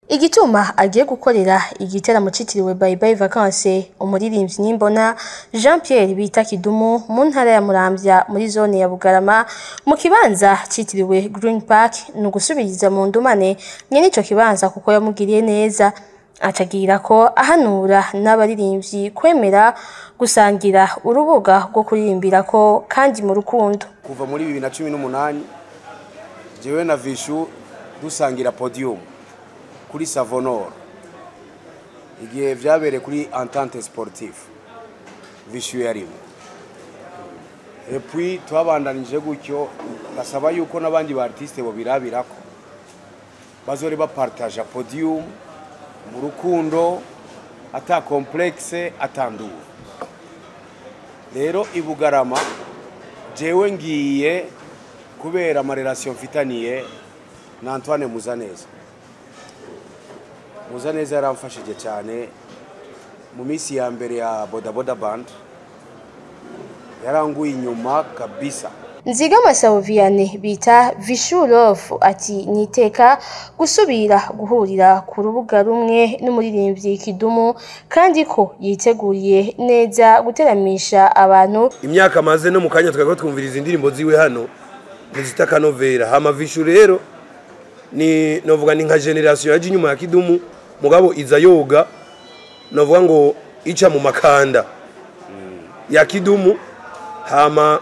Igituma agiye gukorera igiteramo citiriwe Bye Bye Vacances umuririmbyi Nimbona Jean Pierre bita Kidumu mu ntara ya Muramvya muri zone ya Bugarama mu kibanza citiriwe Green Park ni ugusubiriza mu ndumane nyene ico kibanza kuko yamugiriye neza. Acagira ko ahanura n'abaririmbyi kwemera gusangira urubuga rwo kuririmbirako kandi mu rukundo. Kuva muri 2018 jewe na Vishu dusangira podium kuri Savonor, igihe vyabereye kuri Entente Sportive, Vishu yarimo. Et puis twabandanije gutyo, ndasaba yuko n'abandi ba artiste bo birabirako bazore bapartaja podium mu rukundo, ata complexe, atandura. Rero ibugarama jewe ngiye kubera ama relation mfitaniye na Antoine Muzaneza. Muzaneza yaramfashije cyane mu minsi ya mbere ya Boda Boda Band, yaranguye inyuma kabisa. Nzigama Vianney bita Vishu Love ati niteka gusubira guhurira ku rubuga rumwe n'umuririmbyi Kidumu kandi ko yiteguriye neza guteramisha abantu. Imyaka maze no mu kanya twari twumviriza indirimbo ziwe hano ntizita kanovera. Hama Vishu rero ni novuga ni nka generation yaje inyuma ya Kidumu, mugabo iza yoga novuga ngo ica mu makanda ya Kidumu, hama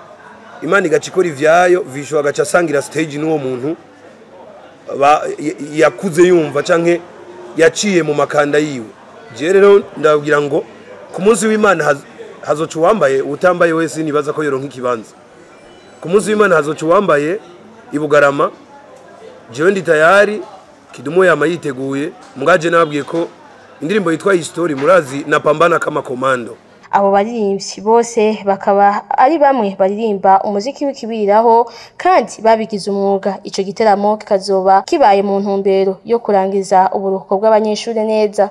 Imana igaca ikora ivyayo, Vishu agaca asangira stage n'uwo muntu yakuze yumva canke yaciye mu makanda yiwe. Je rero ndababwira ngo ku munsi w'Imana hazoca uwambaye, utambaye wese nibaza ko yoronka ikibanza. Ku munsi w'Imana hazoca uwambaye ibugarama. Jewe ndi tayari, Kidumu yama yiteguye. Mugaje nababwiye ko indirimbo yitwa History murazi na pambana kama komando. Abo baririmbyi bose bakaba ari bamwe baririmba umuziki w'ikibiriraho kandi babigize umwuga. Ico giteramo kikazoba kibaye mu ntumbero yo kurangiza uburuhuko bw'abanyeshuri neza.